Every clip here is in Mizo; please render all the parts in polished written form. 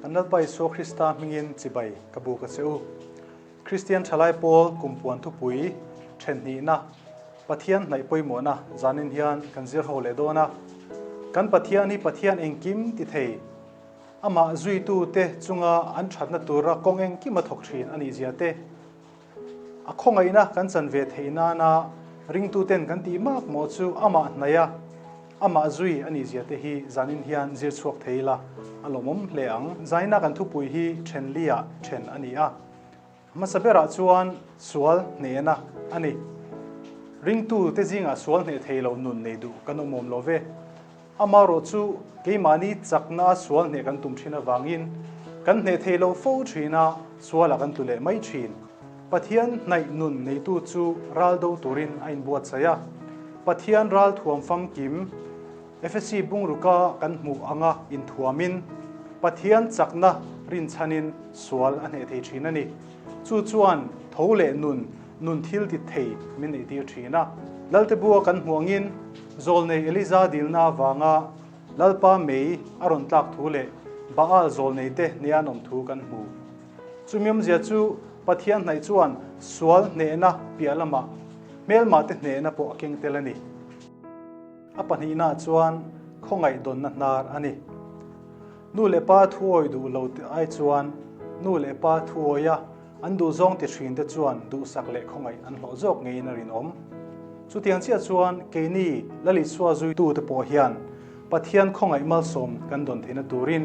Kan Lalpa Isua Krista hmingin chibai ka buk a che u. Kristian thalai pawl kumpuan thupui thenhnihna Pathian hnaih pawimawhna zanin hian kan zir ho leh dawn a. Kan Pathian hi Pathian engkim ti thei, amah zuitute chunga an thatna tura kawng engkim a thawk thin a nih zia te, A khawngaihna kan chan ve theih nana ringtuten kan tih mak maw chu amah hnaih a, amah zui a nih zia te hi zanin hian zir chhuak thei ila a lawmawm hle ang. Zaina kan thupui hi then liah then a ni a, hmasa berah chuan sual hnehna a ni. Ringtu te zingah sual hneh thei lo nun nei duh kan awm awm lo ve. Amaherawh chu keimahni chakna a sual hneh kan tum thin avangin kan hneh thei lo fo thin a, sualah kan tlu leh mai thin. Pathian hnaih nun neitu chu ral do turin a inbuatsaih a. Pathian ral thuam famkim Efesi bungruka kan hmuh anga inthuamin Pathian chakna rinchhanin sual a hneh thei thin a ni. Chu chuan tho leh nun nun thil ti thei min neihtir thin a. Lalte bua kan hmuh angin zawlnei Eliza dilna avanga Lalpa mei a rawn tlak thu leh Baal zawlneite nia an awm thu kan hmu. Chumi awmzia chu Pathian hnaih chuan sual hnehna piah lamah hmelmahte hnehna pawh a keng tel a ni. A pahnihnaah chuan khawngaih dawnna hnar a ni. Nu leh pa thuawi duh lo ai chuan nu leh pa thuawia An duhzawng ti thin te chuan duhsak leh khawngaih an hlawh zawk ngeiin a rinawm. Chutiang chiah chuan keini Lalisua zuitu te pawh hian Pathian khawngaih malsawm kan dawn theihna turin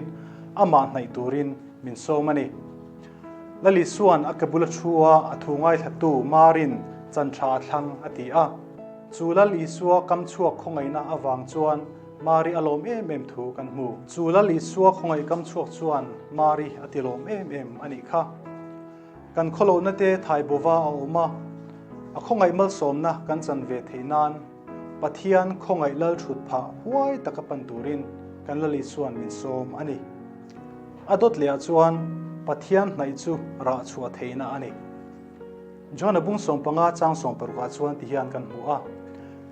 amah hnaih turin min sawm a ni. Lalisua'n a ke bula thu a a thu ngaithlatu Marin chan tha a thlang a ti a. Chu Lal Isua kam chhuak khawngaihna avang chuan Mari a lawm em em thu kan hmu. Chu Lal Isua khawngaih kam chhuak chuan Mari a ti lawm em em a nih kha. Kan khawlohna te thai bova a awm a, a khawngaih malsawmna kan chan ve theih nan Pathian khawngaih lal thut phah huai taka pan turin kan Lal Isua'n min sawm a ni. A dawt lehah chuan Pathian hnaih chu rah chhuah theihna a ni. John-a bung 15 chang 16 ah chuan ti hian kan hmu a,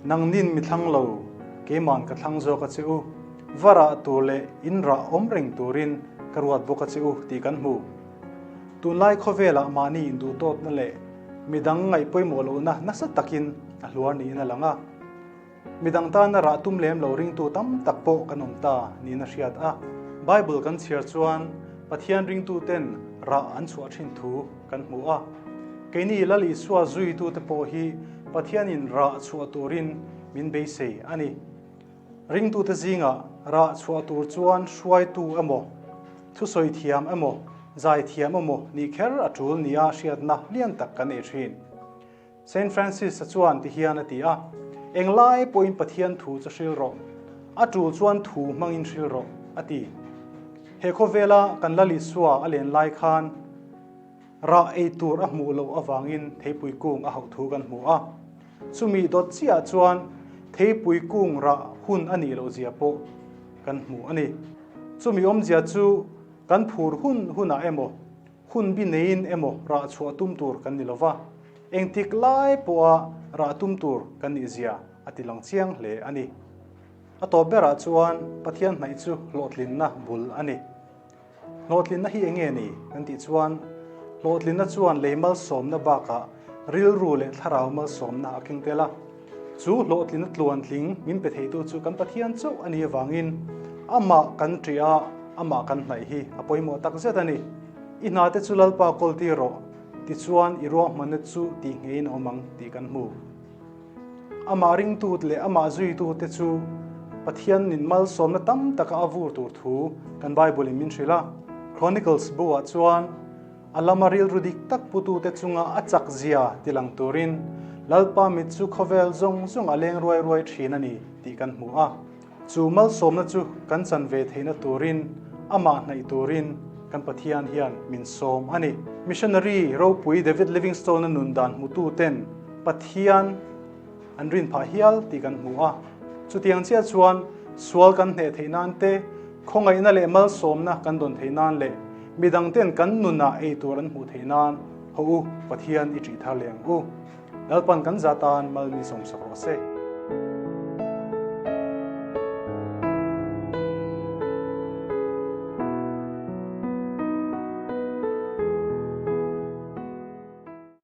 Nangnin mi thlang lo, keiman ka thlang zawk a che u, va rah tur leh in rah awm reng turin ka ruat bawk a che u tih kan hmu. Tunlai khawvelah mahni induhtawtna leh midang ngaih pawimawh lohna nasa takin a hluar niin a lang a. Midang tana rah tum lem lo ringtu tam tak pawh kan awm ta niin a hriat a. Bible kan chhiar chuan Pathian ringtuten rah an chhuah thin thu kan hmu a. Keini Lal Isua zuitute pawh hi Pathianin rah chhuah turin min beisei a ni. Ringtute zingah rah chhuah tur chuan hruaitu emaw, thusawi thiam emaw, zai thiam emaw nih kher a tul nia hriatna lian tak kan nei thin. Saint Francis-a chuan ti hian a ti a, Englai pawhin Pathian thu chu hril rawh, a tul chuan thu hmangin hril rawh, a ti. He khawvela kan Lal Isua a len lai khan rah ei tur a hmuh loh avangin theipui kung a hauh thu kan hmu a. Chumi dawt chiah chuan theipui kung rah hun a nih loh zia pawh kan hmu a ni. Chumi awmzia chu kan phur hun hunah emaw, Hun bi neiin emaw rah chhuah tum tur kan ni lo va, engtik lai pawha rah tum tur kan nih zia a ti lang chiang hle a ni. A tawp berah chuan Pathian hnaih chu hlawhtlinna bul a ni. Hlawhtlinna hi enge ni kan tih chuan hlawhtlinna chuan lei malsawmna bakah rilru leh thlarau malsawmna a keng tel a. Chu hlawhtlinna tluantling min pe theitu chu kan Pathian chauh a nih avangin amah kan ṭih a, amah kan hnaih hi a pawimawh tak zet a ni. I hnate chu Lalpa kawl tir rawh, tichuan i ruahmanna chu tih ngeiin a awm ang tih kan hmu. Amah ringtute leh amah zuitute chu Pathianin malsawmna tam taka a vur tur thu kan Bible-in min hrilh a. Chronicles bu-ah chuan, A lama rilru dik tak putute chunga a chak zia ti lang turin Lalpa mit chu khawvel zawng zawng a leng ruai ruai thin a ni tih kan hmu a. Chu malsawmna chu kan chan ve theihna turin amah hnaih turin kan Pathian hian min sawm a ni. Missionary ropui David Livingstone-a nun dan hmututen Pathian An rin phah hial tih kan hmu a. Chutiang chiah chuan sual kan hneh theih nan te, khawngaihna leh malsawmna kan dawn theih nan leh midangten kan nunah ei tur an hmuh theih nan haw u Pathian i ṭih thar leh ang u. Lalpan kan za tan mal min sawmsak rawh se.